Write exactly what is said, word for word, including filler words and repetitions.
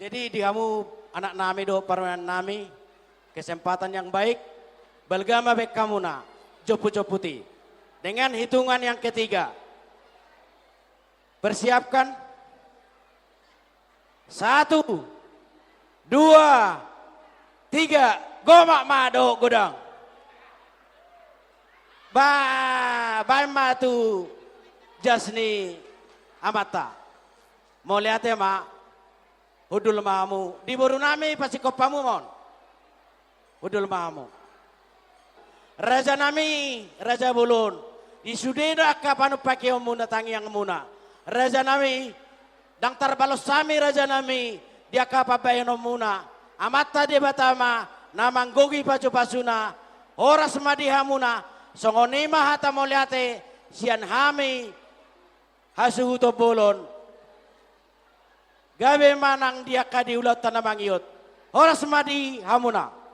Jadi di hamu anak nami dohot parumaen nami, kesempatan yang baik, balga ma baen hamuna jompu-jompu i. Dengan hitungan yang ketiga. Persiapkan. Satu, dua, tiga, gomak ma dohot godang. Ba, baen ma tu jas ni amanta. Mauliate ma, hundul ma hamu. Di boru nami pasingkop hamu ma on. Hundul ma hamu. Raja nami, raja bolon, di sude do angka panumpaheonmuna, tangiangmuna. Raja nami, ndang tarbalos hami raja nami di angka pambahenonmuna. Amanta Debata ma na manggohi pasu-pasuna, horas ma di hamuna, songon i ma hata mauliate sian hami hasuhuton bolon. Gabe ma nang di angka di ulaonta na mangihut. Horas ma di hamuna.